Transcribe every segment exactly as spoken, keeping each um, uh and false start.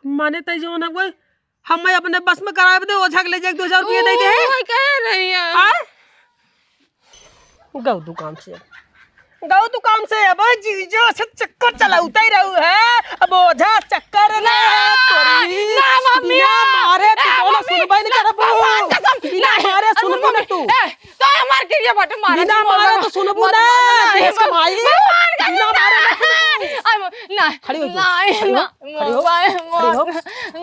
माने तै जौन है वो हमें अपने बस में करावे दे, ओझा के ले जाके दो हजार रुपया दे दे। ओ, वही कह रही है। आय? गऊ दुकान से। गऊ दुकान से, अब जीजो से चक्कर चलाउते रहू है, अब ओझा चक्कर ना है तोरी। ना, मम्मी, बिना मारे तू ना, कौनो मम्मी, सुनबे नहीं ना, करबू। पापा, कसम, बिना नहीं, मारे अरे सुनबू मम्मी, ना तू। ए, तो हमार के लिए बटे मारा बिना मारे तो सुनबू ना, देश के भाई। भगवान का बिना मारे ना सुनबू। अरे, ना, खड़ी हो तू, ना, खड़ी हो, ना, खड़ी हो, मोबाइल, खड़ी हो, मोबाइल,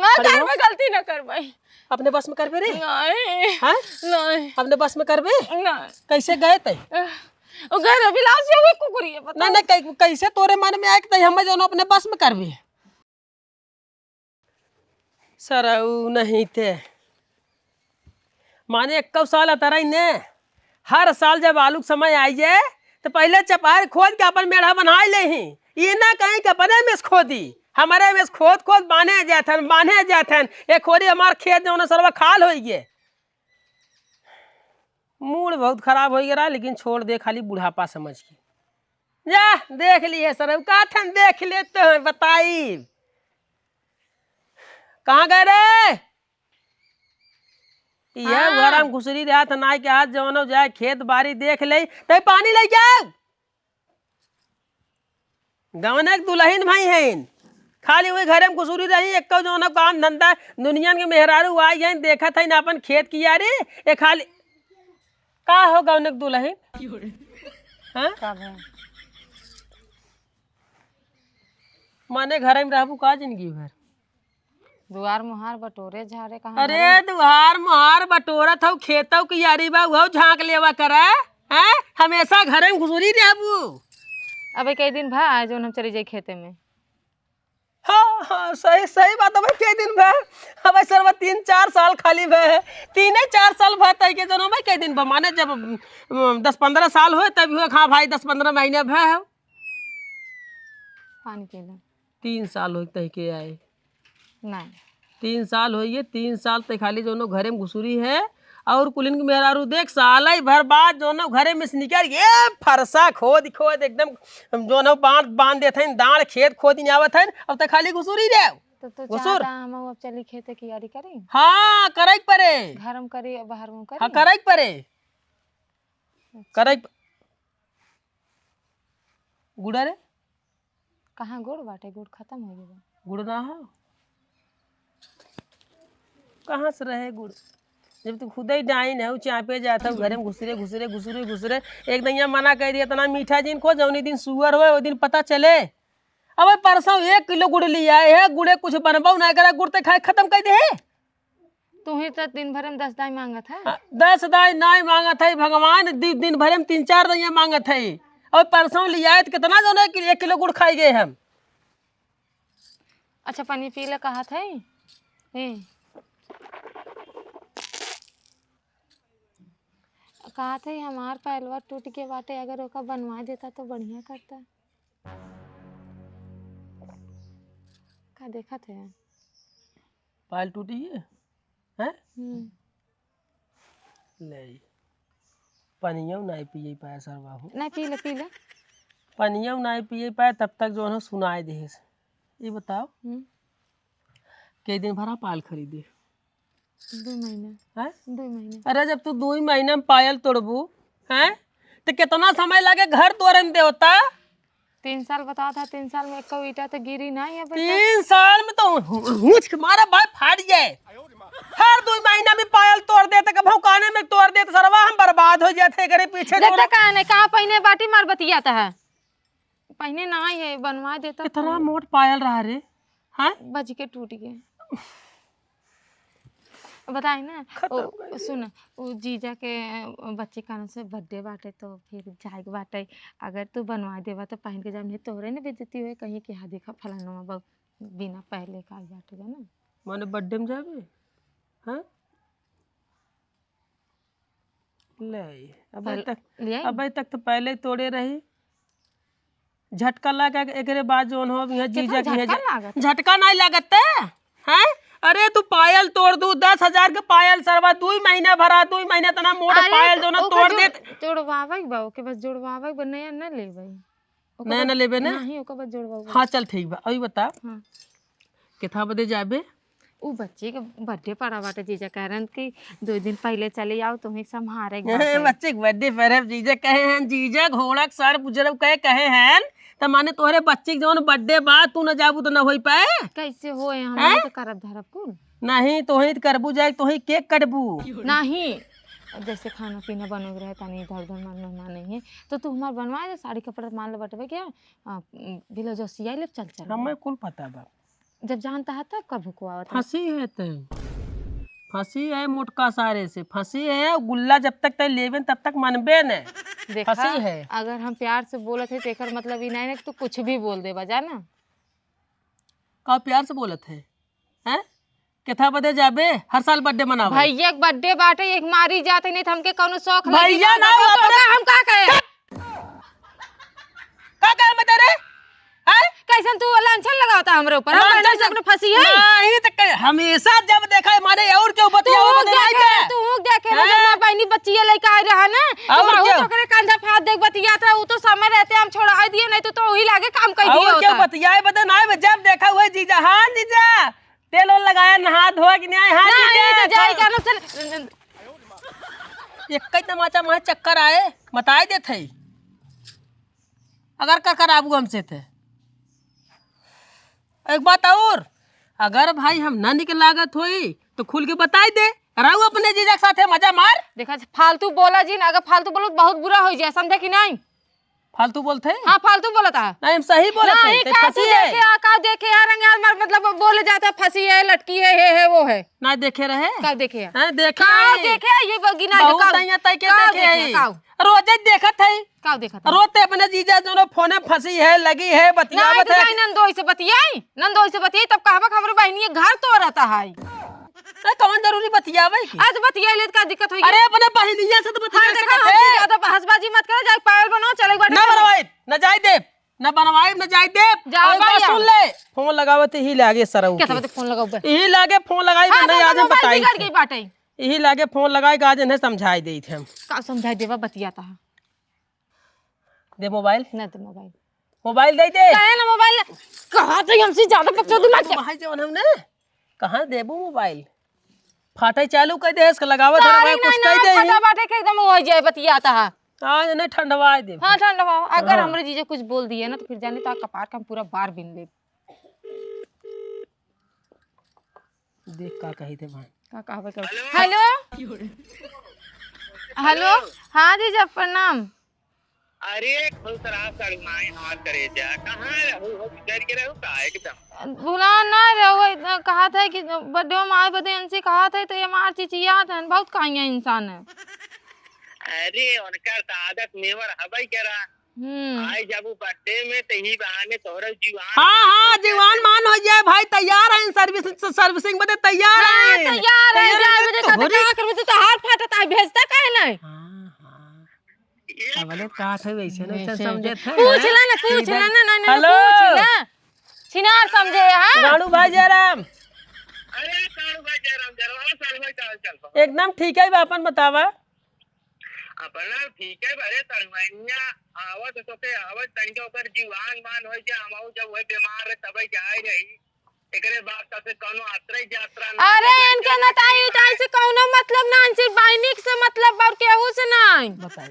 ना खड़ी हो। करबे, गलती ना करबे। अपने बस में करबे रे? नहीं। हाँ? नहीं। अपने बस में करबे? नहीं। कैसे गए तै? ओ घर अभिलाष जो वो कुकुरी है, पता नहीं, नहीं, कै-, कैसे तोरे मन में आए कि तै हमें जौन अपने बस में करबे? सरऊ नहीं थे। माने एक्कौ साल अतरई ने, हर साल जब आलू के समय आई जाए, तो पहले चपार खोद के अपन मेढ़ा बनाए ले ही। ये ना कहीं कि अपने में से खोदी, हमारे में से खोद खोद बांधे जात हन, बांधे जात हन। एक ओरी हमार खेत जौन सरवा खाल होई गे। मूड बहुत खराब होई गे रहा, लेकिन छोड़ दे, खाली बुढ़ापा समझ के। जा, देख लिए सरऊ, का थन देख लेते हैं, बताई। कहाँ गए रे? ये हाँ। घर हम घुसरी रहत नाई के हाथ जवनो जाए खेत बारी देख ले, तै पानी ले जाओ। गवने के दुलहिन भई हइन, खाली वही घरे में घुसरी रही, एक्को जवनो काम धंधा दुनिया के मेहरारू आई हइन, देखत हइन अपन खेत कियारी, ए खाली का हो गवने के दुलहिन? हाँ? का भा? माने घरे में रहबू का जिंदगी भर? दुआर मुहार बटोरे झारे कहाँ अरे, घरे? दुआर मुहार बटोरत हऊ, खेतऊ कियारी बा, उहऊ झाँक लेवा करे, हैं? हमेशा घरे में घुसुरी रहबू। अबे कई दिन भा आए जौन हम चली जाई खेते में। हाँ, हाँ, सही, सही बात है भाई, कई दिन भा? अबे सरवा तीन चार साल खाली भा है, तीने चार साल भा तई के जौन भाई कई दिन भा? माने जब, अम, दस पन्द्रह साल होए तब हुए, हाँ भाई, दस पन्द्रह महीने भा है। पानी पी लो। तीन साल होई तहिके आए। नहीं। तीन साल होइए, तीन साल तक खाली जौनो घरे में घुसुरी है, और कुलिन के मेहरारू देख, साल ही भर बाद जौनो घरे में से निकल के फरसा खोद खोद एकदम जौनो बांध बांध देत हन, दांड़ खेत खोद नहीं आवत हन, अब तक खाली घुसुरी रहे। तो तू घुसुर। चाहता हम अब चली खेते की यारी करी? हाँ, करे के परे। घर में करी, बाहर में करी? हाँ, करे के परे। अच्छा। करे के प-, गुड़ रे? कहाँ गुड़ बाटे? गुड़ खतम हो गया। गुड़ ना हो? कहाँ से रहे गुड़? जब तू खुदे ही डाइन है, उ चापे जात है, घरे में घुसरे, घुसरे, घुसरे, घुसरे। एक दिन यहाँ मना कर दिया, इतना मीठा जिन को, जौनी दिन सुअर होए, वो दिन पता चले। अब परसों एक किलो गुड़ लिया है, गुड़े कुछ बनबो ना करे, गुड़ ते खाए खत्म कर दे है। तू ही तो दिन भर में दस दाई मांगत है। आ, दस दाई नाई मांगत है भगवान, दि-, दिन भर में तीन चार दइया मांगत है। और परसों लियाए तो कितना जने कि एक किलो गुड़ खाई गए हम। अच्छा, पानी पी ले कहत है। ए। कहत है हमार पैलवा टूट के बाटे, अगर ओका बनवा देता तो बढ़िया करता। का देखत है? पायल टूटी है? हैं? हम्म। ले, पनियौ नाई पिए पाए सरवा हो। नाई पी ले, पी ले। पनियौ नाई पिए पाए, तब तक जौन हो सुनाए देहे से। ये बताओ, हम्म। कई दिन भरा पायल खरीदे? दो महीना। हैं? दो महीना। अरे, जब तू दो ही महीना में पायल तोड़बू, हैं, तो कितना समय लागे घर तोड़े में देवता? तीन साल बतावत है, तीन साल में एको ईंटा तो गिरी नहीं है अबे तक। तीन साल में तो हू-, हूच के मारा भाई फाट जाए। हर दो महीना में पायल तोड़ दे, तो कभू काने में तोड़ दे, तो सरवा हम बर्बाद हो जाते, एकरे पीछे देखते दौड़ा। का नहीं, का पहिने बाटी मार बतियात है। पहिने ना आई है, बनवा देता इतना तो। मोट पायल रहा रे, हाँ? बज के टूट गए। बताई ना, खत्म ओ, कर दिया। सुन, उ जीजा के, अ, बच्चे कान से birthday बाटे, तो फिर जाए के बाटे। अगर तू बनवा देबा, तो पहन के जाम, नहीं तोहरे ने बेइज्जती होए, कहीं कि, "हाँ, देखा, फलाना बाबू बिना पहले का आई बाटे," जाना। माने birthday में जाबे? हाँ? ले, अबे पहले तक, ले आई? अबे तक तो पहले ही तोड़े रही। झटका लगा के एकरे बाद जौन हो, अब यहाँ देखो, जीजा के यहाँ झटका जा-, लागत। झटका नहीं लागत ते? हैं? अरे तू पायल तोड़ दू, दस हजार के पायल सरवा, दुई महीना भरा, दुई महीना इतना मोट अरे, पायल जौन ओकर तोड़ जोड़-, देत। जोड़वावे के बा, ओके बस जोड़वावे के बा, नया न लेबै। ओकर नया बाद न लेबे ना? नहीं, ओकर बाद जोड़वावे। हाँ, चल ठीक बा। अभी बता। हाँ। केथा बदे जाबे? उ बच्ची के birthday पड़ा बाटे, जीजा कह रहन कि दो दिन पहिले चली आओ, तुम्हें संभारे के बाटे। बच्ची के birthday पर अब जीजा कहे हैं, जीजा घोड़ा के सर बुजरब कहे, कहे हैं, त माने तोहरे बच्ची के जौन birthday बा, तू न जाबू त न होई पाए? कैसे होए, हम हैं? तो करब धरब कुल। नहीं, तोही त करबू जाए, तोही cake कटबू। नहीं, जैसे खाना पीना बने के रहे, तनी इधर उधर मान मेहमान नहीं है, तो तू हमार बनवाए दे, साड़ी कपड़ा मान लो बटवे के, आ, ब्लाउज सियाई लेब, चल चल। हमें कुल पता बा। जब जानता है तब का भुकवावत है? फंसी है तै, फंसी है मोटका सारे से, फंसी है। गुल्ला जब तक तै लेबे न तब तक मनबे न। देखा, फंसी है। अगर हम प्यार से बोलत है तो एकर मतलब ई नहीं ना कि तू कुछ भी बोल देबा, जाना। का प्यार से बोलत है? हैं? केथा बदे जाबे? हर साल birthday मनावे। भैया के birthday बाटे, एक मारी जात है, नहीं तो हमके कौनो शौक लगी भैया ना। ना, तो अपने हम का कहे? का कहे मैं तेरे? हैं? कैसन तू लांछन लगावता हमरे ऊपर? हम लांछन बहनी से अपने फंसी है? नहीं तो कहे, हमेशा जब देखा है मारे और क्यों तू बतिया वो देखे, नहीं है? तू देखे ना, हैं? जब हमार बहनी बच्चिया लेके आए रहा ना, तो और बाहु क्या? तो ओकरे कंधा फाड़ देख बतियात रहा, उ तो समय रहते हम छोड़ाए दिए, नहीं तो, तो वही लागे काम कर दिए और क्या होता। बतियाए बदे ना आए, जब देखा हुआ जीजा, हाँ जीजा, तेल ओल लगाया, नहा धोआ कि नहीं आए, हाँ नहीं, जीजा, तो जाए खा- का ना, चल। एक ही तमाचा मारे चक्कर आए, बताए देत है। अगर का कराबू हमसे थे। एक बात और, अगर भाई हम ना निक लागत होई, तो खुल के बताई दे। रहू अपने जीजा के साथे मजा मार। देखा, फालतू बोला जिन, अगर फालतू बोलो तो बहुत बुरा हो जाए, समझे कि नहीं? फालतू बोलते हैं? हाँ, फालतू बोलत है। नहीं, हम सही बोलत नहीं, हैं, ते का तू फंसी है। देखे, आ, का देखे यार, रंग यार, मर-, मतलब बोले जाता है, फंसी है, लटकी है, हे है, वो है। ना देखे रहे? का देखे है? हैं, देखे का हैं। देखे है? ये बगी ना बहुत देखाओ। तैया तै के का देखे देखे है, हैं। काऊ? रोजे देखत है। का देखत है? रोते अपने जीजा दोनों फोने फंसी है, लगी है, नहीं, बतियावत तो है। जाई नंदोई से बतियाई, नंदोई से बतियाई, तब कहबा कि हमरे बहिनी के घर तोरत है। अरे, कौन जरूरी बतियावे की? आज बतिया लेत का दिक्कत होई? अरे, अपने बहिनिया से तो बतिया हाँ, देखा, सकत हमसे है। ज्यादा बहसबाजी मत करो, जाए पायल बनो, चले बाटे ना चलो। बनवाई, ना जाए दे, ना बनवाई, ना जाए दे। जाओ और एक बात भैया। सुन ले, फोन लगावत ही लागे सरऊ के के। सबते फोन लगाओ बे। यही लागे फोन लगाई, हाँ, नहीं, सब आज हम मोबाइल बताई बिगड़ थे। गई बाटे। यही लागे फोन लगाई, आज इन्हें समझाई देई थे हम। का समझाई देबा, बतियाता है। दे मोबाइल। ना दे मोबाइल। मोबाइल दे दे। काहे ना मोबाइल ना? कहा तो हमसे ज्यादा बकचोदी मत कर। मोबाइल जवन हमने, कहाँ देबू मोबाइल? फाटे चालू कर दे, इसका लगावत है, सारी भाई, कुछ नहीं, कह नहीं, दे। फटा बाटे के एकदम हो जाए, बतियाता है। आज नहीं ठंडवा दे। हाँ, ठंडवा। अगर हाँ। हमरे जीजा कुछ बोल दिए ना, तो फिर जाने तो कपार का हम पूरा बार बिन ले। देख का कही थे भाई। का कहबे कर। हेलो। हेलो। हेलो। हाँ जीजा, प्रणाम। अरे, खुश रहा, शर्माए हमार करेजा। कहाँ रहू हो? बिगड़ के रहू का एकदम? भुला ना रहो, इतना कहा था कि बर्थडे में आए बदे इनसे कहा था, तो ये मार चिचियात हैं, बहुत काइया इंसान है। अरे, उनकर तो आदत नेवर हबई करा। हम्म। आई जब वो बर्थडे में, तो ही बहाने तोहरा जीवान हाँ, हाँ, जीवान मान हो जाए भाई, तैयार है, सर्विस, सर्विसिंग बदे तैयार हाँ, है। तैयार है, तैयार जाए है, बदे कहते तोहरी का करबे, तो हार फाटत है, भेजता काहे नहीं? हाँ, हाँ। अबले का थे वैसे ना वैसे समझे थे, पूछ हाँ? ले ना, पूछ ले ना, नहीं, नहीं, हेलो। पूछ ले। छिनार समझे, हाँ? रानू भाई जयराम। अरे, साढ़ू भाई जयराम, जयराम, साढ़ू भाई, का हाल चाल बा? एकदम ठीक है बा, अपन बतावा। अपना ठीक है बा, अरे, सड़ुआइनिया आवत तो के आवत, तनिका ओकर जीवान मान होई जे, हम आऊ जब वही बीमार रहे, तबे जाए रही। एकरे बाद तब से कौनो आश्रय यात्रा ना अरे, करे, इनके ना नताई उताई से कौनो मतलब ना, इनसे बहिनी से मतलब बा और केहू से नहीं। बताई,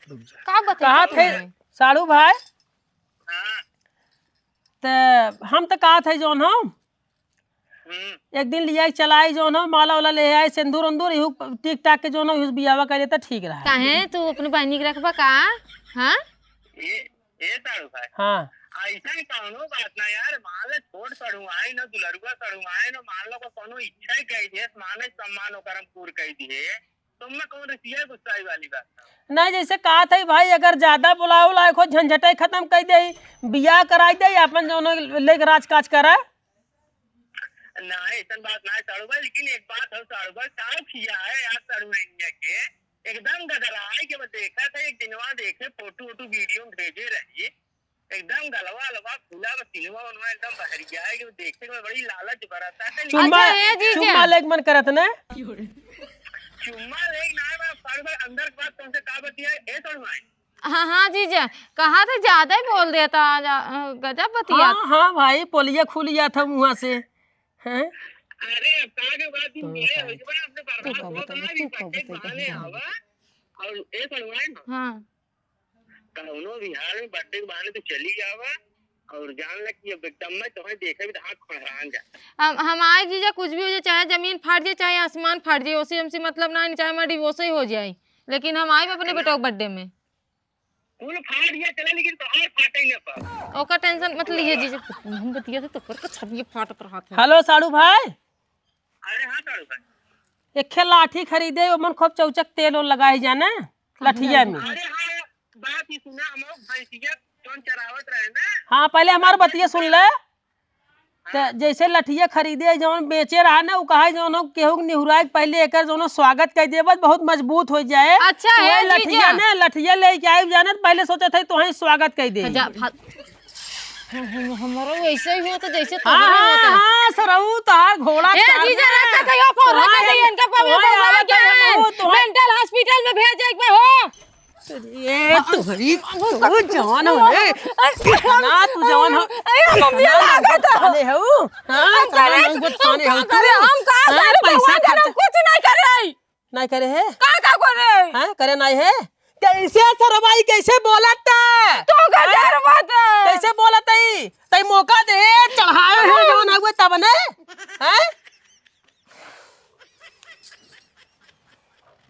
रुक जा। का बताई? कहा थे, साढ़ू भाई? हाँ। त हम त कहा थे जौन हम, हम्म। एक दिन लिया के चलाई जौन हम, माला वाला ले आए, सिंदूर उंदूर, इहू टिक टाक के जौन हम, इहू बियावा करे त ठीक रहा। काहे, तू अपने बहिनी के रखबा का? हाँ? ए, ए साढ़ू भाई। हाँ। ऐसन कौनो बात ना यार, मान ले छोट सड़ुआइन, दुलरुआ सड़ुआइन, मान लो को कौनो इच्छा ही कही दिए, मान सम्मान ओकर हम पूर कही दिए, तो मैं कौन रिसिया गुस्साई वाली बात ना। नहीं, जैसे कहा था भाई, अगर ज्यादा बुलाओ लायक हो, झंझटे खत्म कर दे, बियाह कराई दे, अपन जौन लेके राज काज करा। ना, ऐसन बात ना है साढ़ू भाई, लेकिन एक बात है साढ़ू भाई, का किया है यार साढ़ू इंडिया के, एकदम गदराए के वो देखा था, एक दिनवा देखे, फोटो वोटो वीडियो में भेजे रही, एकदम गलवा अलवा फूला, बस सिनवा उनवा एकदम बहरिया है, कि वो देखे में बड़ी लालच बरता है। चुम्मा, अच्छा, ए जीजा। चुम्मा लेके मन करत ना? चुम्मा लेके ना, मैं साढ़ू भाई अंदर के बात तुमसे का बतिया है, ए साढ़ू भाई? हाँ, हाँ, जीजा, कहा थे ज्यादा ही बोल देता आज, अ, गजब बतिया। हाँ, हाँ भाई, पोलिया खुल गया था मुँह से। हैं? अरे, अब कहाँ के बात ही तो मिले, बता। हो गया, अपने तू बर्बाद का बहुत बता, ना तू भी का पक्के बता, बहाने बता। आवा। और ए सड़वाइन, हाँ। कौनो भी हाल में birthday के बहाने तू चली जावा और जान ले कि अब एकदम मैं तुम्हें देखे भी तो हाथ खड़रान जा। हम, हम आए जीजा, कुछ भी हो जाए, चाहे जमीन फाट जाए, चाहे आसमान फाट जाए, ओसे हमसे मतलब ना है, चाहे हमारा divorce ही हो जाए, लेकिन हम आए अपने बेटवा के birthday में। कुल फाट गया चले, लेकिन तोहार फाटे ही ना पावे। ओकर tension मत लिए जीजा, हम बतिया थे तो कर के छबिये फाटत रहत है। Hello साड़ू भाई। अरे हाँ साड़ू भाई। एक खे लाठी खरीदे, ओमन खूब चौचक तेल ओल लगाए जाने, कहाँ लठिया जाने? में। अरे हाँ, बात ही सुना, हम लोग भैंसिया जौन चरावत रहे ना। हाँ, पहले हमार बतिया सुन ले। त हाँ। जैसे लठिया खरीदे, जौन बेचे रहा ना, उ कहा जौन हो, केहू के निहुराए के पहले एकर जौन हो स्वागत कइ देबत, बहुत मजबूत हो जाए। अच्छा, वही है लठिया जीजा। ना, लठिया लेके आए जाने, त पहले सोचत है तोहई स्वागत कइ दे। जा, फा-, हम-, हमरो वैसे ही होता जैसे हाँ, तोहरा हाँ, होता। हाँ, सरऊ, तोहार घोड़ा ए, चार जीजा, ना। रखा था, यो फोन तोहार रखा था, इनका पवन तोहार पवन आवत है, के हमहू तोहार mental hospital में भेजे के बा हो। ए, तोहरी, तू जवान हो रे। ना, तू जवान हो। अरे, मम्मी, ना, लागत है। अरे, हऊ? हाँ, हम करे, कहाँ हम का तू? करे, हम का हाँ, करे, पैसा भगवान जाने खर्च कुछ नहीं करे। नहीं करे है? का, का करे? हाँ, करे नहीं है? कैसे सरवाई, कैसे बोलत है? तू का हाँ? डर मत। कैसे बोलत है? तई मौका दे, चढ़ाए हो जौन हुए तब ने? हैं?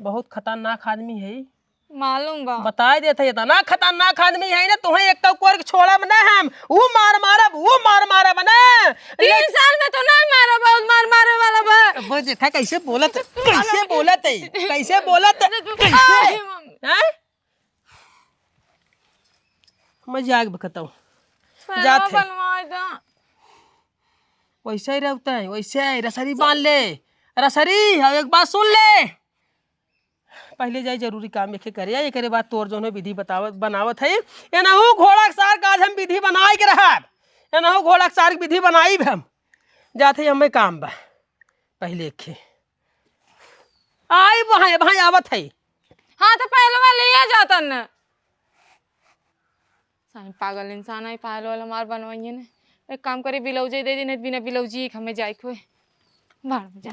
बहुत खतरनाक आदमी है। मालूम बा। बताई देत है, इतना खतरनाक आदमी है ना, तुहें एक कोर के छोड़ब ना हम। ऊ मार मारब, ऊ मार मारब ना। तीन साल में तो नहीं मारब, बहुत मार मारे वाला बा। अब वो देखा कैसे बोलत, कैसे बोलत है, कैसे बोलत, कैसे? आए, मम्मी। हैं? मैं जाग बकताऊ। पैरवा जात है। बनवाए दा। वैसे ही रहता है, वैसे ही रसरी बांध ले। रसरी, अब एक बात सुन ले। पहले जाई जरूरी काम एके करे, एकरे बाद तोर जौन है विधि बतावत, बनावत है। एनहू घोड़ा के सार का आज हम विधि बनाए के रहब। एनहू घोड़ा के सार के विधि बनाई हम। जात है हमें काम बा। पहले एके। आई भाई, भाई आवत है। हाँ, तो पहलवा ले आ जातन न। साईं पागल इंसान आई, पायल वाला हमार बनवाइए ने। एक काम करी, ब्लाउज ही दे दी, नहीं बिना ब्लाउज ही हमें जाए के होए। भाड़ में जा।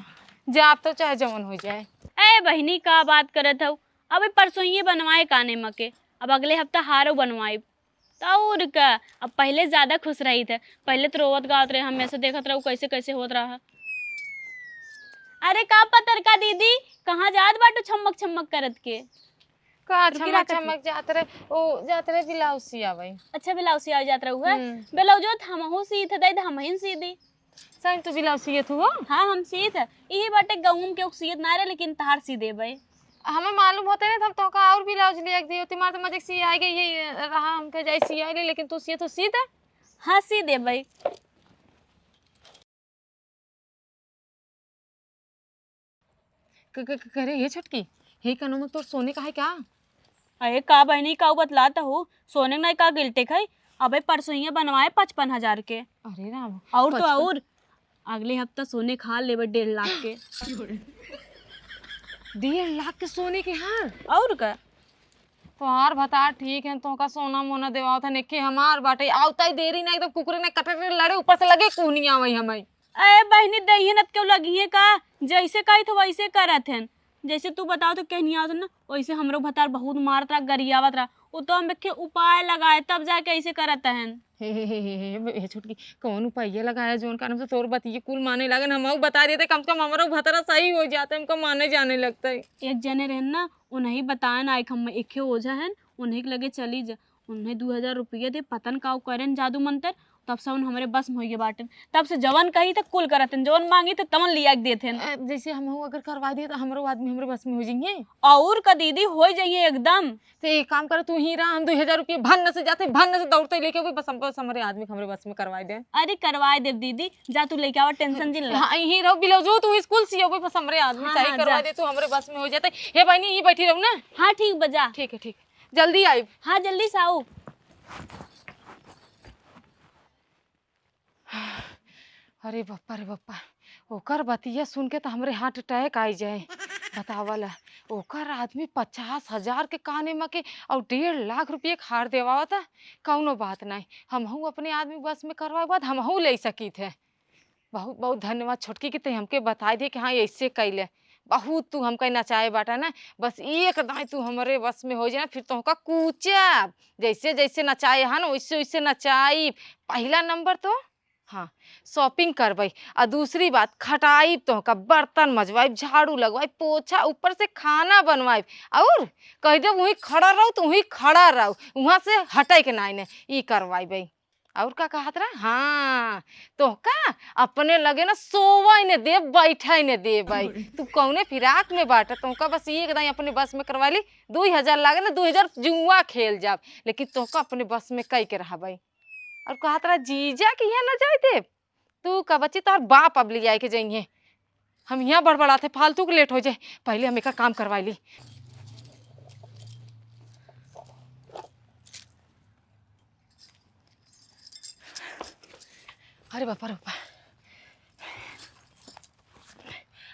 जा, आप तो चाहे जवन हो जाए। ए बहिनी, का बात करत हऊ? अबे परसों ही बनवाए काने मके, अब अगले हफ्ता हारो बनवाए। त और का, अब पहिले ज्यादा खुश रहित है। पहिले त रोवत गावत रहे, हमेशा देखत रहू कैसे कैसे होत रहा। अरे का पतरका दीदी, कहाँ जात बाटू छमक छमक करत के? का रुकी छमक रखत ही। छमक जात रहे, ओ जात रहे ब्लाउज सियावे। अच्छा, ब्लाउज सियावे जात रहू है? हम्म। ब्लाउजो त हमहू सीत है, दे दे, हमहिन सी दी। साईं, तू ब्लाउज सियत हू हो? हाँ, हम सियत है। इही बाटे गहुम के उक सियत ना रहे, लेकिन तहार सी देबे। हमें मालूम होते ना, त हम तोहका और ब्लाउज लिया के दियो। तुम्हार तो मजे सिया गई है, रहा हमके जाई सिया ले, लेकिन तू सियत हो सी दे। हाँ, सी देबे। क-, क-, क-, करे हे छोटकी, हे कनो में तोर सोने का है क्या? अरे का बहिनी, का बतलात हू? सोने में का गिल्टे खाई? अबे परसोइया बनवाए पचपन हजार के। अरे राम, और तो पचपन। और अगले हफ्ता सोने का हार लेबे डेढ़ लाख के। डेढ़ लाख के सोने के हार? और का? तोहार भतार ठीक है, तोहका सोना मोना देवावत है, नेके हमार बाटे, आवता ही देरी ना, एकदम कुकुरे ने कटे लड़े, ऊपर से लगे कुहनी आवई हमें। अरे बहिनी, दहियन अब क्यों लगी है का? जैसे कही तो वैसे करत हन। जैसे तू बताओ तो कहनी आवत ना, वैसे हमरो भतार बहुत मारत रहा, गरियावत रहा। वो तो हम के उपाय लगाए तब जाके ऐसे करत हन। हे, हे, हे, हे, हे, हे, छोटकी, कौन उपाय लगाया जोन कारण से तोर बतिये कुल माने लागन? हम बता देते, कम से कम हमरो भतार सही हो जाते, हमको माने जाने लगते। एक जने रहन ना, उन्हें बताए ना, एक हम एक ओझा हन, उन्हें के लगे चली जा, उन्हें दो हजार रुपया दे, पतन का करेन जादू मंतर, तब से उन हमरे बस में होइए बाटन। तब से जवन कही त कुल करत हन, जवन मांगी त तवन लिया के देत हन। अ, जैसे हमहू अगर करवा दिए त हमरो आदमी हमरे बस में हो जाइए। और का दीदी, हो जाइए एकदम। तो एक काम कर, तू ही रहा, हम दो हजार रुपये भन्न से जाते, भन्न से दौड़ते लेके वो बस, हम, बस हमरे आदमी के हमरे बस में करवा दे। अरे करवा दे दीदी, जा तू लेके आवा, tension जिन ले। हाँ, यहीं रहो, ब्लाउजो तू स्कूल सियोगे, बस हमरे आदमी हाँ, सही हाँ, करवा जा। दे, तू हमरे बस में हो जाते। हे बहिनी, यहीं बैठी रहो ना। हाँ, ठीक बा, जा। ठीक है, ठीक। जल्दी आइब। हाँ, जल्दी से आओ। अरे बप्पा रे बप्पा, ओकर बतिया सुन के त हमरे heart attack आई जाए। बतावल, ओकर आदमी पचास हजार के काने म के और डेढ़ लाख रुपये के हार देवावत है। कौनो बात नहीं, हमहू अपने आदमी बस में करवाए बाद हमहू ले सकीत है। बहुत बहुत धन्यवाद छोटकी कि ते हमके बताई दे कि हाँ, ऐसे कैले। बहुत तू हमका नचाए बाटा ना, बस एक दाई तू हमरे बस में हो जाए ना, फिर तोहका कूचब, जैसे जैसे नचाए हन वैसे वैसे नचाई। पहला नंबर तो हाँ, shopping करवाई, और दूसरी बात खटाई तोहका, बर्तन मजवाई, झाड़ू लगवाई, पोछा, ऊपर से खाना बनवाई, और कह दे वहीं खड़ा रहो तो वहीं खड़ा रहो, वहाँ से हटे के नाई ने, ई करवाई भाई। और का कहत रहा? हाँ, तोहका अपने लगे ना सोवै ने देब, बैठै ने देबै। तू कौने फिराक में बाटा? तोहका बस एक दाई अपने बस में करवा ली, दुई हजार लागे ना, दुई हजार जुआ खेल जाब, लेकिन तोहका अपने बस में कई के रहबै। और कहत रहा जीजा के यहाँ ना जाए देब। तू का बच्ची, तोहर बाप अब ले आए के जाइए। हम यहाँ बड़बड़ाते, फालतू के लेट हो जाए, पहले हम एकर काम करवा ली। अरे बापा रे बापा।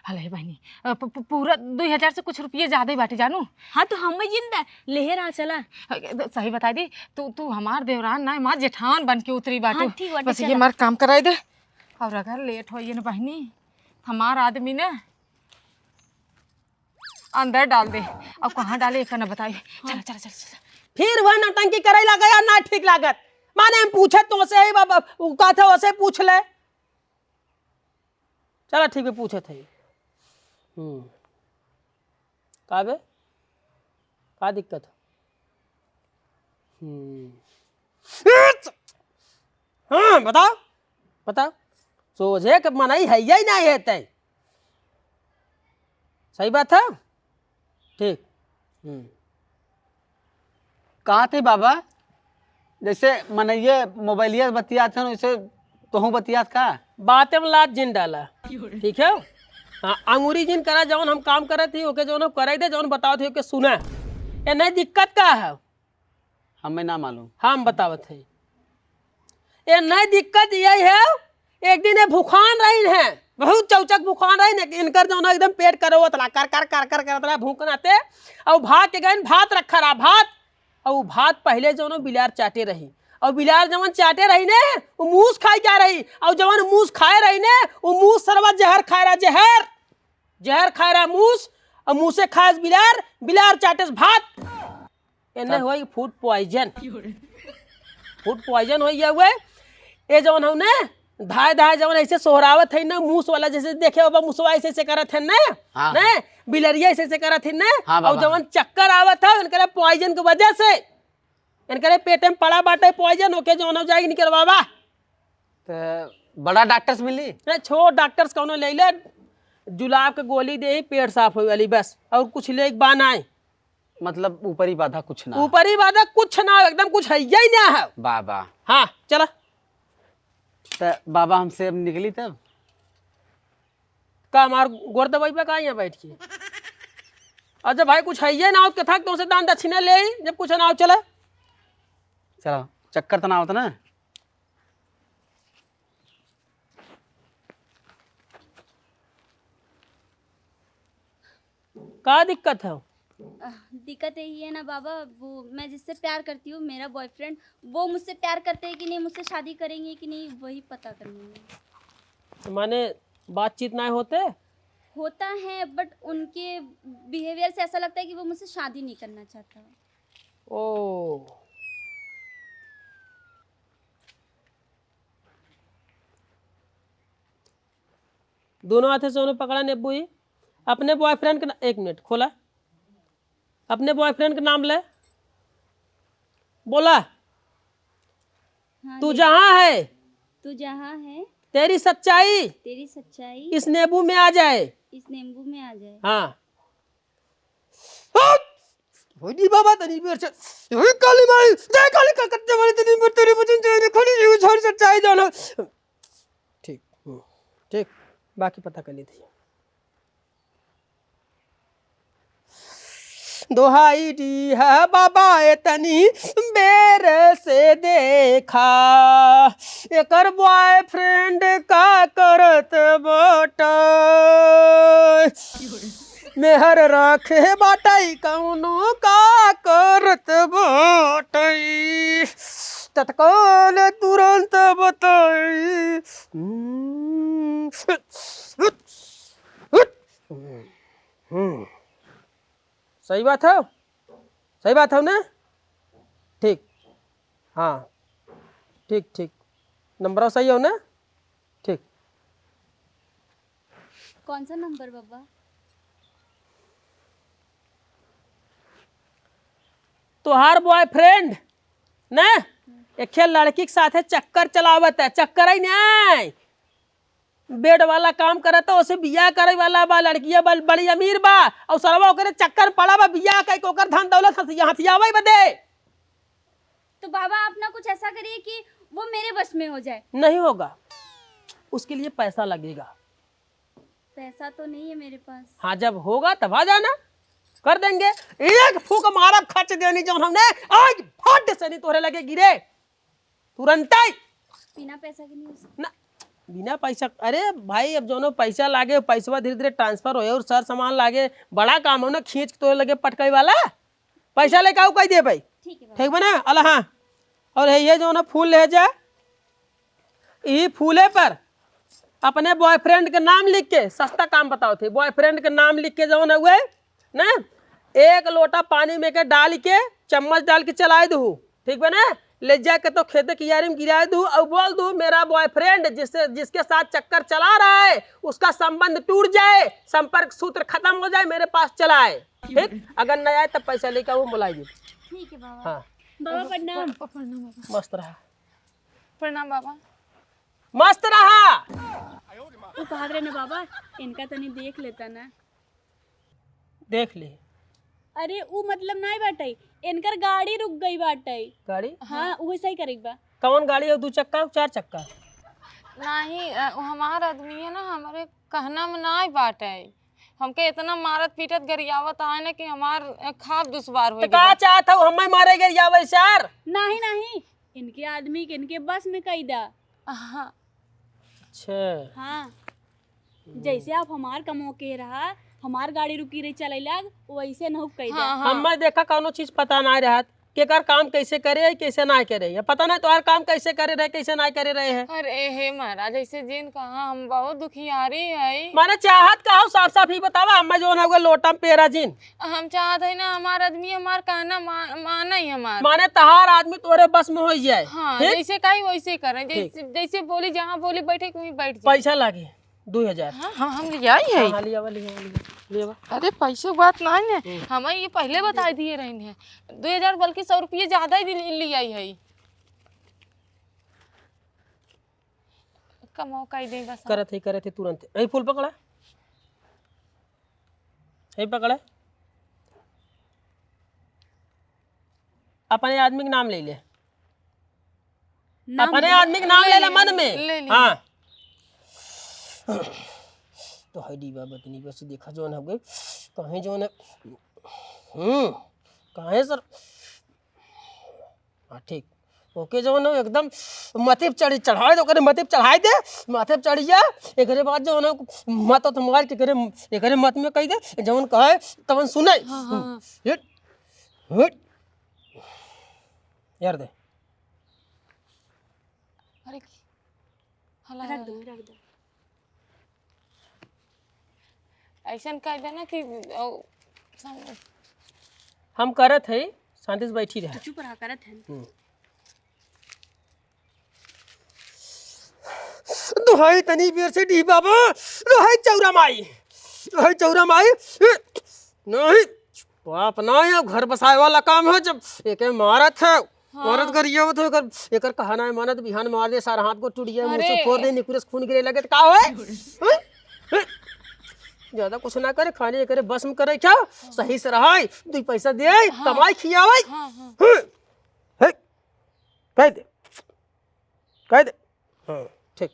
अले बहिनी, अ, प-, प-, पूरा दुई हजार से कुछ रुपये ज्यादा ही बाटे जानू। हाँ, तो हम जिंदा लेहे रहा चला। अ, सही बताई दी, तू, तू हमार देवरान ना, हमार जेठान बन के उतरी बाटू। हाँ, ठीक बाटे, बस ये चला। हमार काम कराई दे। और अगर लेट होइए ना बहिनी, हमार आदमी ना अंदर डाल दे। अब कहाँ डाले, एक ना बताई। चला, चला, चला, चला। फिर वह नौटंकी करे लगे यार, ना ठीक लागत। माने हम पूछे तो से ही बाबा, उ कहते वैसे पूछ ले। चला ठीक है, पूछत है। हम्म। का बे? का दिक्कत है? हम्म। हाँ, बताओ, बताओ। सोझे के मनई है, यही नहीं है तै। सही बात है? ठीक। हम्म। कहा थे बाबा, जैसे मनइये मोबाइलिया बतियात हन, वैसे तोहूँ बतियात का? बातें में लात जिन डाला, ठीक है? हाँ, अंगूरी जिन करा, जौन हम काम करत ही, ओके जौन हम करे दे, जौन बतावत ही, ओके सुना। ए नहीं दिक्कत का है? हमें ना मालूम। हम बतावत है। ए नहीं दिक्कत यही है, एक दिन ये भूखान रही है, बहुत चौचक भूखान रही है, इनकर जौन एकदम पेट करोवत रहा, कर, कर, कर, कर करत रहा, भूख नाते, और भात के गइन भात रखा रहा, भात, और वो भात पहले जौन बिलार चाटे रही, और बिलार जवन चाटे रही ने, वो मूस खाए जा रही, और जवन मूस खाए रही ने, वो मूस सरवा जहर खाए रहा, जहर, जहर खाए रहा मूस, और मूसे खाए बिलार, बिलार चाटे भात। एने हाँ। होई food poison। Food poison होई गया हुए। ए जवन हौ ने, धाय धाय जवन ऐसे सोहरावत है ना, मूस वाला जैसे देखे बाबा, मूसवा ऐसे ऐसे करत है ना, हाँ, ने, हाँ। बिलरिया ऐसे ऐसे करत है ना, हाँ, और बाबा। जवन चक्कर आवत है, इनकरे poison के वजह से, इनकरे पेट में पड़ा बाटे poison, ओके जवन हो जाएगी निकलवावा। तो बड़ा डॉक्टर से मिली? अरे छोड़, डॉक्टर से कौनो ले ले, जुलाब के गोली दे, पेट साफ हो वाली बस, और कुछ ले एक बा नाई। मतलब ऊपरी बाधा कुछ ना? ऊपरी बाधा कुछ ना, एकदम कुछ है ही ना है। बाबा। हाँ, चला। त बाबा हमसे अब निकली तब? का हमार गोर दबाई बा का यहाँ बैठ के? अच्छा भाई, कुछ है ही ना हो, कथा तुमसे दान दक्षिणा ले, जब कुछ ना हो, चला। चला, चक्कर त ना आवत ना? का दिक्कत है? अ, दिक्कत यही है ना बाबा, वो मैं जिससे प्यार करती हूँ, मेरा बॉयफ्रेंड, वो मुझसे प्यार करते हैं कि नहीं, मुझसे शादी करेंगे कि नहीं, वही पता करना है। तो माने बातचीत ना होते? होता है, but उनके बिहेवियर से ऐसा लगता है कि वो मुझसे शादी नहीं करना चाहता। ओ। दोनों हाथे से उन्हें पकड़ा नेबू ही। अपने बॉयफ्रेंड के ना-, एक मिनट, खोला। अपने बॉयफ्रेंड के नाम ले। बोला। हाँ, तू ले। जहाँ है। तू जहाँ है। तेरी सच्चाई। तेरी सच्चाई। इस नेबू में आ जाए। इस नींबू में आ जाए। हाँ। हट! होली बाबा तनी बेर से, होली काली माई, जय काली कलकत्ते वाली तनी बेर तेरे वचन से खड़ी हुई झड़ सच्चाई जाना। ठीक, हम्म, ठीक, बाकी पता कर लेते हैं। दोहाई दी है बाबा ए तनी बेर से देखा, एकर बॉयफ्रेंड का करत बाटे। मेहर राखे बाटई कौनो का करत बाटई। तत्काल तुरंत बताई। हम्म, हम्म, हम्म। सही बात है, सही बात है ना? ठीक, हाँ, ठीक, ठीक। नंबर सही हो ना? ठीक। कौन सा नंबर, बाबा? तोहार बॉयफ्रेंड ना एक लड़की के साथे चक्कर चलावत है, चक्कर ही नहीं, बेड वाला काम करत है, उसे बियाह करे वाला बा, लड़किया बल-, बड़ी अमीर बा, और सरवा ओकरे चक्कर पड़ा बा, बियाह कई के ओकर धन दौलत हथिया-, हथियावे बदे। तो बाबा, आप ना कुछ ऐसा करिए कि वो मेरे बस में हो जाए। नहीं होगा, उसके लिए पैसा लगेगा। पैसा तो नहीं है मेरे पास। हाँ, जब होगा तब आ जाना, कर देंगे। एक फूंक मारब खच देनी जौन हमने, आज फट से नहीं तोहरे लगे गिरे, तुरंत ही। बिना पैसा के नहीं हो सकता। ना, बिना पैसा, अरे भाई, अब जौनो पैसा लागे, पैसवा धीरे धीरे ट्रांसफर होए और सर सामान लागे, बड़ा काम हो ना, खींच के तोहरे लगे पटकाई वाला। पैसा लेके आओ, कह दिए भाई। ठीक है बाबा। ठीक बा ना? अला हाँ, और ये, ये जौन फूल ले जा, ई फूले पर अपने बॉयफ्रेंड के नाम लिख के, सस्ता काम बताओ थे, बॉयफ्रेंड के नाम लिख के जौन हुए ना, एक लोटा पानी में के डाल के, चम्मच डाल के चलाए दू, ठीक बा ना? ले जाके तो खेते कियारी में गिराए दू और बोल दू, मेरा बॉयफ्रेंड जिससे, जिसके साथ चक्कर चला रहा है, उसका संबंध टूट जाए, संपर्क सूत्र खत्म हो जाए, मेरे पास चला आए। ठीक, अगर नहीं आए तब पैसा लेके आओ, बुलाई दे। ठीक है बाबा। हाँ। बाबा प्रणाम। प्रणाम बाबा। मस्त रहा। प्रणाम बाबा। मस्त रहा। उ कहत रहे ना बाबा, इनका तनी देख लेता ना। देख ले। अरे उ मतलब नाई बाटई, इनकर गाड़ी रुक गई बाटई। गाड़ी? हाँ, उहे सही करे के बा। कौन गाड़ी हो, दू चक्का, चार चक्का? नहीं, अ, उ हमार आदमी है ना, हमरे कहना में नाई बाटई। हमके इतना मारत पीटत गरियावत आए ना कि हमार, अ, खाब दुश्वार हो तो गया। का चाहत हो, हमें मारे गरियावे सर? नहीं, नहीं, इनके आदमी के इनके बस में कई दा। हाँ। अच्छा। हाँ। जैसे आप हमार कमो के रहा, हमार गाड़ी रुकी रही चले लाग, वैसे न हो कई दा। हाँ, हाँ। हमें देखा कौनो चीज पता ना रहत, केकर काम कैसे करे है, कैसे ना करे है, पता ना तोहार काम कैसे करे रहे, कैसे ना करे रहे है। अरे हे महाराज, ऐसे जिन कहा, हम बहुत दुखियारी है। माने चाहत का हो, साफ साफ ही बतावा, हमें जौन होगा लोटा में पेरा जिन। हम चाहत है ना, हमार आदमी हमार कहना मा-, माने ही हमार। माने तहार आदमी तोरे बस में हो जाए। हाँ, ठीक? जैसे कही वैसे करें, ठीक। जैसे, जैसे बोली, जहाँ बोली बैठे, वहीं बैठ जाए। पैसा लागे दो हजार। हाँ, हाँ, हम ले आई है। हाँ, हाँ, ले आवा, ले आवा, ले आवा, ले आवा। अरे, पैसे की बात नहीं है, हम्म। हमें ये पहले बता दिए रही है। दो हजार बल्कि सौ रुपये ज्यादा ही ले, ले आई है। कमाओ, काई दे बस। करत है, करत है, तुरंत। यही फूल पकड़ा। यही पकड़ा। अपने आदमी के नाम ले ले। नाम अपने ले, आदमी के नाम ले ले, ले ले, मन में। ले ले। हाँ। तो है डी बाबा, तनी बस देखा जौन हो गए। कहीं जौन है। हम्म। कहीं सर। हाँ, ठीक। ओके, जौन हो एकदम मथे पे चढ़ी, चढ़ाए दे, ओकरे मथे पे चढ़ाए दे, माथे पे चढ़ी जा। एकरे बाद जौन हो मत तो मार के एकरे, एकरे मत में कही दे, जौन कहे तवन सुने। हाँ, हाँ, हाँ। हट, हट। यार दे। अरे की हला, रख हला। दो, रख दो। ऐसन कह देना कि, ओ, सम- हम करत है, शांति से बैठी रहे। चुप रहा, करत है। हम्म। दुहाई तनी बेर से डी बाबा, दुहाई चौरा माई, दुहाई चौरा माई, नहीं, बाप ना है, घर बसाए वाला काम है, जब एके मारत है, हाँ। औरत गरियावत हो, एकर, एकर कहा ना मानत, बिहान मार दे, सारा हाथ को टूट गया, मुंह से अरे। फोड़ दे, निकुरस खून गिरे लगे, तो का होए? हैं? हैं? ज्यादा कुछ ना करे, खाली एकरे बस में करे क्या? सही से रहाई, दुई पैसा दे, हाँ। कमाई खियावाई। हाँ, हाँ। हैं? हैं? कह दे, कह दे। हाँ, ठीक।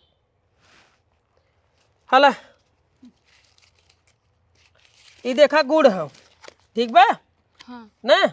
हला, ई देखा गुड़ है, ठीक बा? हाँ। ना?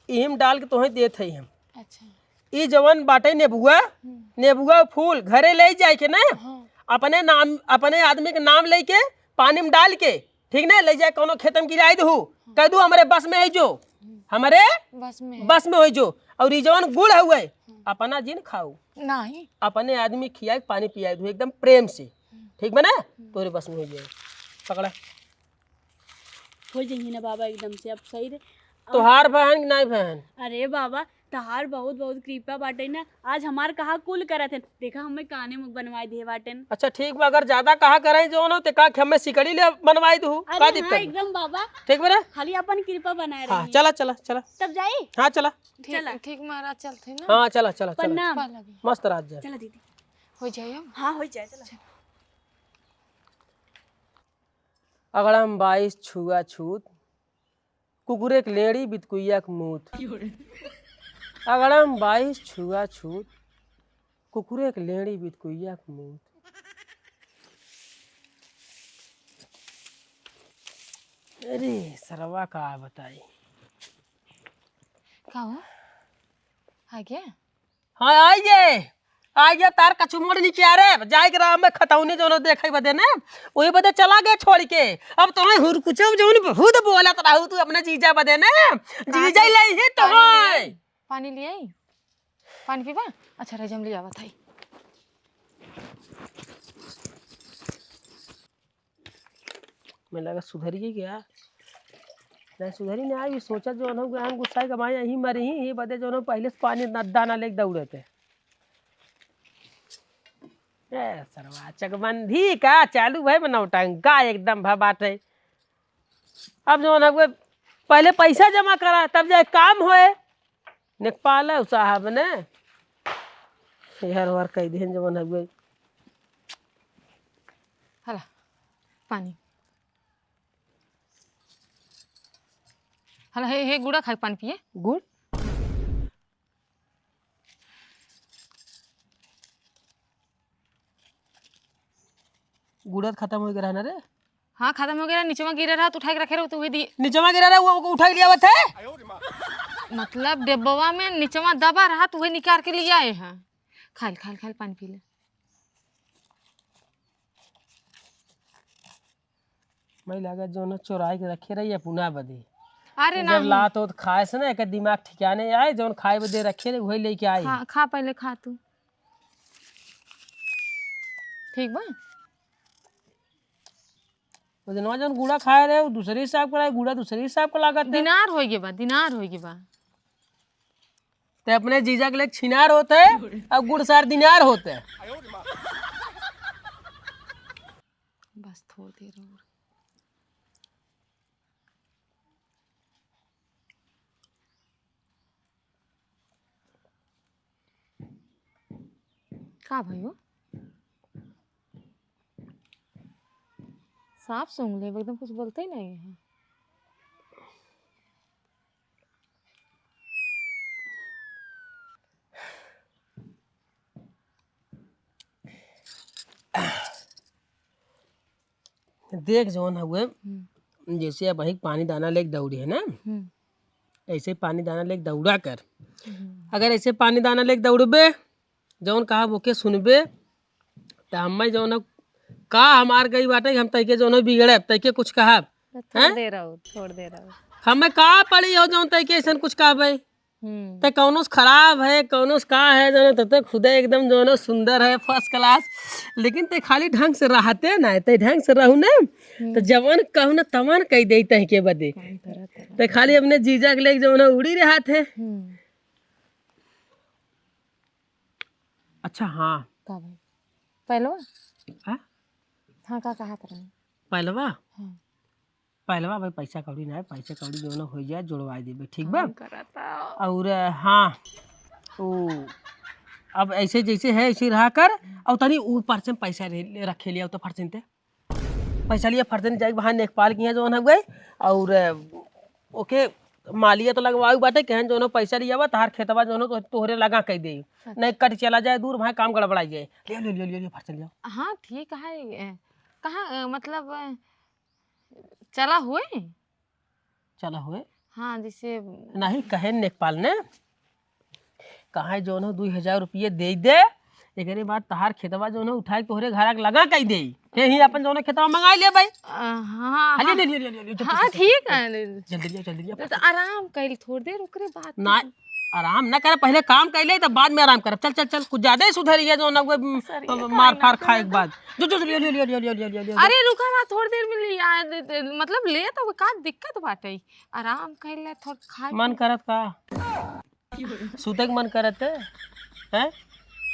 इहिम डाल के तोहे देत हई हम। अच्छा। ई जवन बाटे नेबुआ, हम्म। नेबुआ फूल घरे ले जाए के ना, हाँ। अपने नाम, अपने आदमी के नाम लेके पानी में डाल के, ठीक ना, ले जाए कौनो खेत में गिराई दहू, हाँ। कह दू हमरे बस में है जो। हम्म। हमरे बस में। बस में होइ जो। और ई जवन गुड़ हउए, हम्म। अपना जिन खाऊ। नहीं। अपने आदमी खियाए के पानी पियाए दू एकदम प्रेम से। हम्म। ठीक बा ना? हम्म। तोरे बस में होइ जाए। पकड़ा। हो जाइए ना बाबा एकदम से, अब सही रे। तोहार बहन कि नाई बहन? अरे बाबा, तोहार बहुत बहुत कृपा बाटे ना, आज हमार कहा कुल करत हन। देखा, हमें काने मुख बनवाए दिए बाटेन। अच्छा ठीक बा, अगर ज्यादा कहा करे जवन हो, ते का कि हमें सिकड़ी ले बनवाए दू, अरे का हाँ, दिक्कत बा? एकदम बाबा। ठीक बा ना? खाली अपन कृपा बनाए हाँ, रही। चला, चला, चला। तब जाई? हाँ, चला। ठीक, चला। ठीक महाराज, चलते ना। हाँ, चला, चला, चला। प्रणाम। पा लगी। मस्त राज जा। चला दीदी। हो जाए हम। हाँ, हो जाए, चला। अगड़म बाईस छुआछूत, कुकुरे के लेड़ी बितकुइया के मूत। अगड़म बाईस छुआछूत, कुकुरे के लेड़ी बितकुइया के मूत। अरे सरवा का बताई। का हो? आ गया? हाँ, आइए, आइए, तार कछुमोड़ नीचे आ रे, जाए के राह में खतौनी जौन देखे बदे ने, वही बदे चला गए छोड़ के। अब तुम्हें हुरकुचो जौन बहुत बोलत रहू तू अपने जीजा बदे ने, जीजा ही लई ही तुम्हें। पानी ले आई? पानी पीबा? अच्छा, रह जा, हम ले आवत हई। मैं लगा सुधरिए गया। नहीं सुधरी ना, ये सोचा जौन हो गया, हम गुस्सा के मारे यहीं मरी ही, ये बदे जौन हो पहले से पानी न-, दाना लेके दौड़े थे। ए, सरवा, चकबंदी का चालू है, नौटंका एकदम भा बाटे। अब जौन हो गए, पहले पैसा जमा करा, तब जाए काम होए। नेकपाल साहब ने हेर ओहर कई देहन जवन हउए। हला, पानी। हला, हे, हे गुड़ा खाए, पानी पिए। गुड़? गुड़ा त खतम होइ गया ना रे? हाँ, खतम होइ गया। निचवा गिरे रहा, तू उठाए के रखे रहो, तू वही दी। निचवा गिरे रहा, वो, वो उठाए लिया आवत है? मतलब, डिब्बवा में निचवा दबा रहा, तू वही निकाल के ले आए हैं। खाइल, खाइल, खाइल, पानी पी ले। मैं लगा जो न चोराई के रखे रही अपना बदे। अरे जब नहीं। लात ओत खाए से ना, एक दिमाग ठिकाने आए, जौन खाए बदे रखे रहे, वही लेके आए। खा, खा, पहले खा तू। ठीक बा? वो जनवा जौन गुड़ा खाए रहे, वो दूसरे हिसाब का रहे, गुड़ा दूसरे हिसाब का लागत है। दिनार होइ गे बा, दिनार होइ गे बा। ते अपने जीजा के लिए छिनार होते, अब गुड़ सार दिनार होते। बस थोड़ देर और। का भयो? साफ सूंघ ले, एकदम कुछ बोलते ही नहीं है। देख जौन हउए, हम्म। जैसे अब वही पानी दाना लेके दौड़ी है ना, हम्म। ऐसे पानी दाना लेके दौड़ा कर। हम्म। अगर ऐसे पानी दाना लेके दौड़बे, जौन कहा ओके सुनबे, त हमें जौन है, का हमार गई बाटे कि हम तैके जौन है बिगड़ब, तैके कुछ कहब, तो थोड़ हैं? दे रहो, थोड़ दे रहो। हमें का पड़ी हो जौन तैके ऐसन कुछ कहबे? हम्म। ते कौनो से खराब है, कौनो से का है, जौन तते खुदे एकदम जौन सुंदर है, first class, लेकिन ते खाली ढंग से रहते ना, ते ढंग से रहू ना, हम्म। तो जवन कहू ना तवन कह दे तैके बदे। काम करत है। ते खाली अपने जीजा के लेके जौन उड़ी रहत है। हम्म। अच्छा, हाँ। का भाई? पहलवा? हाँ? हाँ, का कहत रहे? पहलवा? हाँ। पहलवा भाई पैसा कौड़ी ना है, पैसा कौड़ी जौन होइ जाए, जोड़वाए देबे, ठीक बा? काम करता। और, हाँ, ओ, अब ऐसे जैसे है, ऐसे रहा कर, और तनी ऊपर से पैसा रे-, रखे लिया, तो फट से पैसा लिया फर्जन जाए वहाँ नेकपाल के यहाँ जौन हउए, और ओके मालिया तो लगवाऊ बाटे, कहन जौन पैसा लिया बा, तहार खेतवा जौन तो तोहरे लगा कह दे, अच्छा। नहीं कट चला जाए दूर, वहाँ काम गड़बड़ाई जाए। लिया, लिया, लिया, लिया, फर्जन लिया। हाँ, ठीक है। ए, कहाँ, ए, मतलब, ए, चला हुए? चला हुए? हाँ, जैसे नहीं, कहे नेकपाल ने, कहे जौन हो दुई हजार रुपये दे दे, एकरे बाद तहार खेतवा जौन है उठाए के तोहरे घरा के लगा कई देई। हे ही अपन जौन खेतवा मंगाई लेबे। आ, हाँ, हाँ, ले, हाँ। ले, ले, ले, ले, ले, चल, हाँ, चल, चल, ठीक चल, है। जल्दी लिया, जल्दी लिया, तो, फटाफट। तो आराम कइल थोड़ी देर, ओकरे बाद ना, तो आराम ना करे, पहले काम कइले, तब बाद में आराम करब। चल, चल, चल, कुछ ज्यादा ही सुधर गया जौन अब, सर, ये मार फार खाए के बाद। जो, जो, जो, लिया, लिया, लिया। अरे रुका ना, थोड़ी देर में लिया, दे, दे, मतलब ले तो का दिक्कत बाटे, आराम कइले, थोड़ा खाए मन पिए। करत का? सूते के मन करत है? हैं?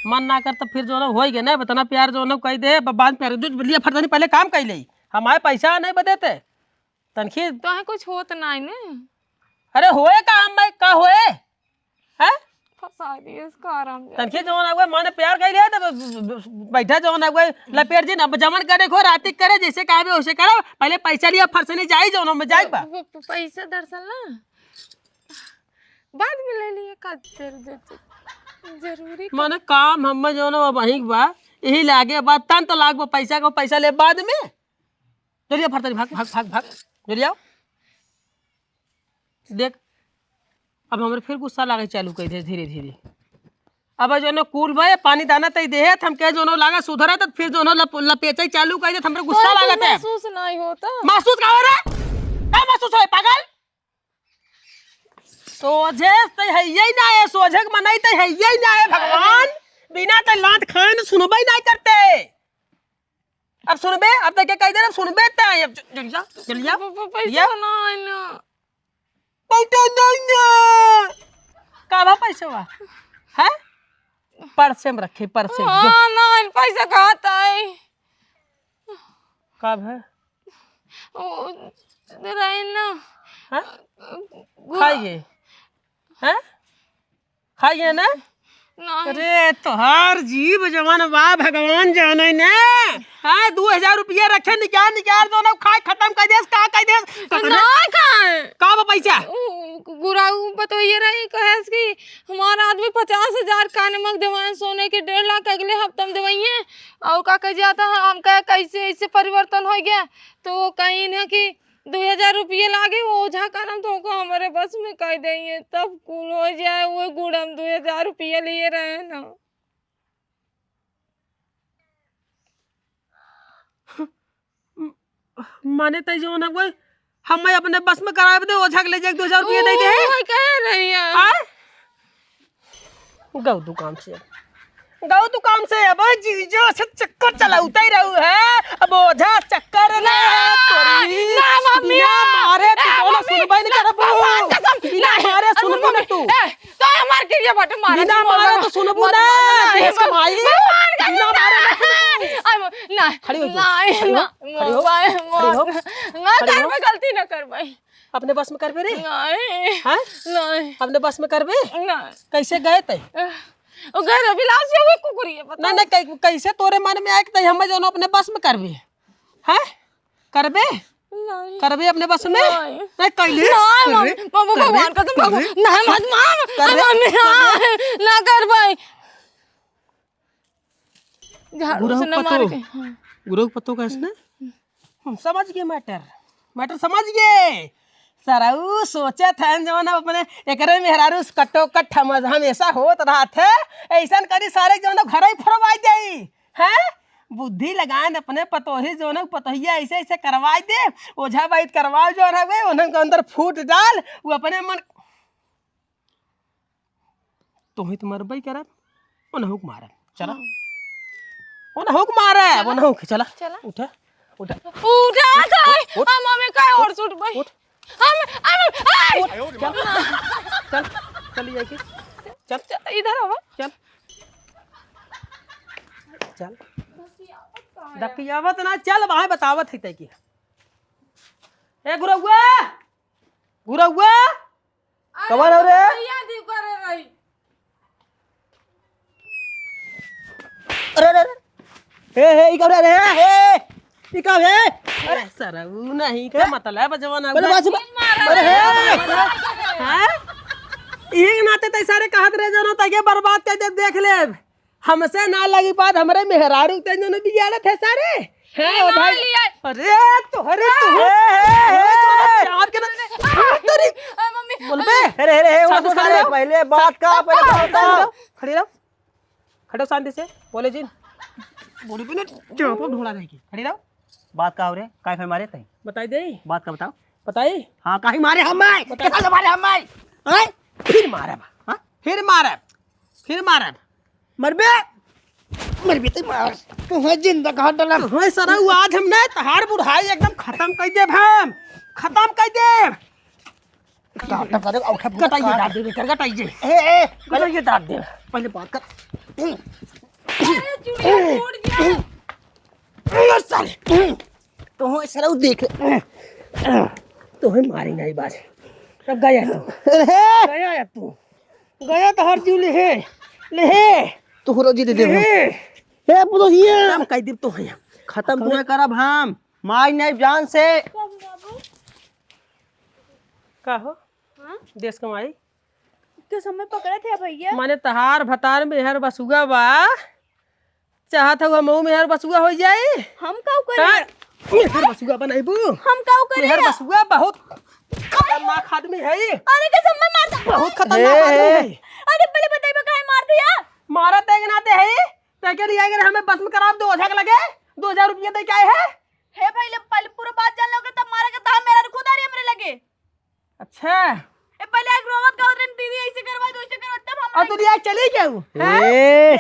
मन ना कर तो फिर जौन होई गए ना, इतना प्यार जौन कह दे, ब-, बाद में प्यार, जो लिया फटतनी पहले काम कइ ले। हमारे पैसा नहीं बदेते। तनखी तोहे कुछ होत नाई ने। अरे होए का, हम भाई का होए? हैं? फंसा दिए इसका आराम जाए। तनखी जौन हुए, मन प्यार कइ ले, तो ब-, ब-, ब-, बैठा जौन हुए, लपेट जी ना, जमन करे खो, राती करे, जैसे कहबे वैसे करो, पहले पैसा लिया, फरसनी जाई जौन में जाई बा। प-, प-, पैसा दरअसल ना, बाद में ले लिए, का जर-, जर-, जर-, जरूरी का? माने काम हम्मे जौन अब वहीं बा, यही लागे बा, तन तो लाग बा, पैसा को पैसा ले बाद में। जल्दी आ, फरतरी, भाग, भाग, भाग, भाग, जल्दी आओ। देख, अब हमरे फिर गुस्सा लागे चालू कर दे धीरे धीरे। अब जौन कुल भाई पानी दाना तई देहे, त हमके जौन लागे सुधरे, त फिर जौन लप-, लपेचे चालू कर दे, त हमरे गुस्सा तोहरे कुछ लागत है। महसूस नहीं होता? महसूस का हो रहा? का महसूस होए, पागल? सोझे तई है यही ना है, सोझे के मनई तई है यही ना है, भगवान। बिना तई लात खाए न सुनबे ही नहीं करते। अब सुनबे, अब तक के कह दे, अब सुनबे तई, अब ज-, जल्दी जा, जल्दी जा। प-, प-, पैसा या? नहीं ना। पैसा नहीं ना। का बा पैसा बा? हैं? पर्से में रखे, पर्से में, जो। हाँ, नहीं, पैसा कहाँ तई? का भे? ओ, रहे ना। हाँ? गो- खाइए। हैं? खाइए ना? नहीं। अरे, तोहार जीव जवन बा, भगवान जाने ने। हाँ, दू हजार रुपया रखे, निकाल, निकाल, दोनों खाए खत्म कर देस, का कर देस? नहीं खाए। का बा पैसा? उ, गुराऊ बतोइए रही, कहेस कि हमारा आदमी पचास हजार काने मग देवाएं सोने के, डेढ़ लाख अगले हफ्ता में देवाइए। और का कह जाता है, हम कहे कैसे ऐसे परिवर्तन हो गया, तो वो कहीं ना कि दू हजार रुपये लागे, वो ओझा करम तो ओको हमरे बस में कह देइए, तब कुल हो जाए। वो गुड़म दू हजार रुपये लिए रहे ना। माने तई जौन है वो, हम अपने बस में कराए दे, ओझा के ले जाके दू हजार रुपये दे दे। ओ, वही कह रही है। आय? गऊ दुकान से, गऊ दुकान से, अब जीजो से चक्कर चलाउते रहू है, अब ओझा चक्कर ना है तोरी। ना, मम्मी, बिना मारे तू ए, कौनो मम्मी, सुनबे नहीं ना, करबू। भगवान कसम, बिना ना, मारे सुनबू ना मम्मी, तू। ए, तो हमार किरिया बाटे, मारा बिना नहीं, मारे मारा तो सुनबू मत ना, मारा, देश के मत भाई। मारा, भगवान कसम, बिना मारे ना। ना सुनबू। अरे, ना, खड़ी हो तू, ना, खड़ी हो, ना, खड़ी हो, ना, खड़ी हो, ना खड़ी हो। करबे, गलती ना करबे। अपने बस में करबे रे? नहीं। हाँ? नहीं। अपने बस में करबे? नहीं। कैसे गए तई? ओ घर अभिलाष जो वो कुकुरी है, पता नहीं, नहीं, कै-, कैसे तोरे मन में आए कि तई हमें जौन अपने बस में करबे? हैं? करबे? नहीं। करबे अपने बस में? नहीं। नहीं, कैले? नहीं, अरे, मम्मी, मम्मी, करबे? भगवान कसम, करबे? भगवान, नहीं, मत मार। करबे? मम्मी, करबे? नहीं, ना करबे। झाड़ू गुरहु से न मार पतो, के। हाँ। गुरहु पतो का है ना? हम्म। हम समझ गए मैटर, मैटर समझ गए। सरऊ सोचत है जौन अपने एकरे मेहरारू से कटो कट हम-, हमेशा होत रहत है, ऐसन करी सारे जौन घर ही फोड़वाई जाई, हैं? बुद्धि लगाएन अपने पतोही जौन पतोहिया ऐसे ऐसे करवाई दे, ओझा वैद करवाओ जौन हवे, उन्हन के अंदर फूट डाल, वो अपने मन तोही तो मरबई करब, ओनहु के मारब। चला। हाँ। ओनहु के मारब, चला। ओनहु के, चला। चला। उठा, उठा। उठा जाए, उठ, उठ। हम हमें काहे और सुट बई? उठ। हम, हम, आई! उठ, चल। चल, चल, ये के। चल। चल, इधर आवा। चल। चल। दकियावत ना, चल, भाई बतावत है तै की। ए गुरौआ! गुरौआ! अरे कवन हो रे? भैया दी करे रही। अरे, अरे, अरे। हे, हे, ई का रे? हे, हे, ई का हे? अरे, सरऊ नहीं, का मतलब बजवाना पहले हुआ? बात सुन। अरे, हे। हैं? इहे के नाते तै सारे कहत रहे जनो, तै के बर्बाद कर दे, देख ले। हमसे ना लगी बात, हमरे मेहरारू ते जनो बिगाड़त है सारे। हे, ए, ओ ना भाई। लिया। अरे, तोहरे, तोहरे, हे, हे, हे, हे। आपके ना, आ, तेरी। ए, मम्मी, बोलबे? अरे, अरे, हे, साधु उनको सारे सारे। पहले बात का, पहले बात का। खड़ी रहो। खड़ो शांति से, बोले जिन। बूढ़ी पे ना चापा ढोला रहेगी। खड़ी रहो। बात का हो रे? काय खाय मारे तई? बताई दे। बात का बताओ। बताई? हाँ, काहे मारे हम मैं? बताई। काहे मारे हम मैं? हैं? फिर मारब, हाँ? फिर मारब, फिर मारब। मरबे, मरबे तई मार। तोहे जिंदा कहाँ डला? तोहे सरऊ आज हम ना तहार बुढ़ाई एकदम खतम कइ देब हम, खतम कइ देब। काट ना सारे, उठा, कटाइए काट। डाल दे, बेकार कटाइए। ए, ए, कटाइए डाल दे। पहले बात कर। अरे, चूड़िया टूट गया। ए, साले, तोहे सरऊ देख। तोहे मारी नहीं बाज। अब गया तू। अरे। गया अब तू। गया तो हर जीव लेहे। लेहे। तू हरो जी दे दे। लेहे। ए, पुतोहिया। खतम कइ देब तोहे। खतम तोहे करब हम। माई नहीं जान से। का हो? हाँ? देश कमाई। के समय पकड़त है भैया। माने तहार भतार मेहर बसुआ बा, चाहत हऊ हमहू मेहर बसुआ होइ जाई। हम काऊ करे? का? मेहर बसुआ बनइबू? हम काऊ करे? मेहर बसुआ बहुत खतरनाक आदमी है। अरे के समय मारता। बहुत खतरनाक हे, आदमी हे। है। अरे पहले बताइबा काहे मार दिया? मारत है कि ना ते है? ते के लिए अगर हमें बस में कराब दो हजार लगे, दो हजार रुपया दे के आए हैं। हे भाई, ले पहले पूरा बात जान लोगे तब मारा के था मेरा खुद आ रही हमरे लगे। अच्छा। ए, पहले एक रोवत गावत रहन, दीदी ऐसे करवा दो, ऐसे करवा, तब हम और तू दिया चली गऊ? हैं? ए,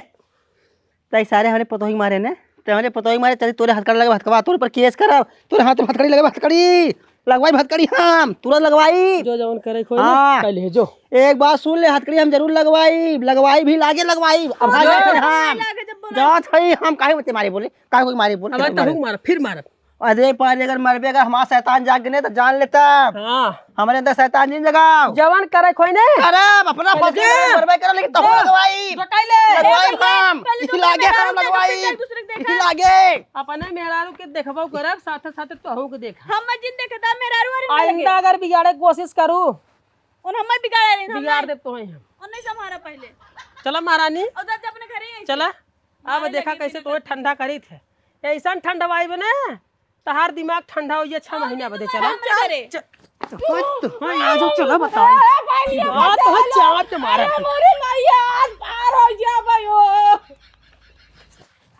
तई सारे हमरे पतोही मारे ने, ते हमरे पतोही मारे, चली तोरे हथकड़ी लगे हथकवा, तोरे पर केस करब, तोरे हाथ में हथकड़ी लगे हथकड़ी, लगवाई हथकड़ी हम, तुरंत लगवाई। जो जवन करे खोई ना, हाँ। कल है जो। एक बात सुन ले, हथकड़ी हम जरूर लगवाई, लगवाई भी लागे लगवाई, अब हाँ, हाँ, जो। जात हई हम। लागे जब बोला। जात हई हम, काहे होते मारे बोले, काहे कोई मारे बोले, अब काहे मारे? तहु मार, फिर मार। अरे पर अगर मरबे, अगर हमार शैतान जाग गने तो जान लेता। हाँ। हमरे अंदर शैतान जिन जगाओ। जवन करे खोई ने। अरे अपना पहिले पति जो। मरबे करे, लेकिन तहु जो। लगवाई। जो कइले। लगवाई पहिले हम। पहिले इसी तू लागे मेहरारू हम के लगवाई। दूसरे के, दूसरे के देखा। इसी लागे। अपने मेहरारू के देखबो करब, साथे साथे तोहू के देखा। हम जिन देखता मेहरारू वाली लगे। आइंदा अगर बिगाड़े के कोशिश करू, और हम बिगाड़े रही, हम बिगाड़ नहीं। देब तोहे हम। और नहीं संभारा पहिले। चला महारानी। और जा, जा अपने घरे ही चला। अब मारे देखा लगे कैसे दिन तोहे भर। ठंडा करीत है। ऐसन ठंडवाइब ना, तहार दिमाग ठंडा होइ जाए, छह महीना बदे। चला। हम ना करे। च-, तो, तो, तो, आज हम चला बताई। अरे भाई, ये बात तो बचा लो। चाट मारा अरे थी। मोरे मैया।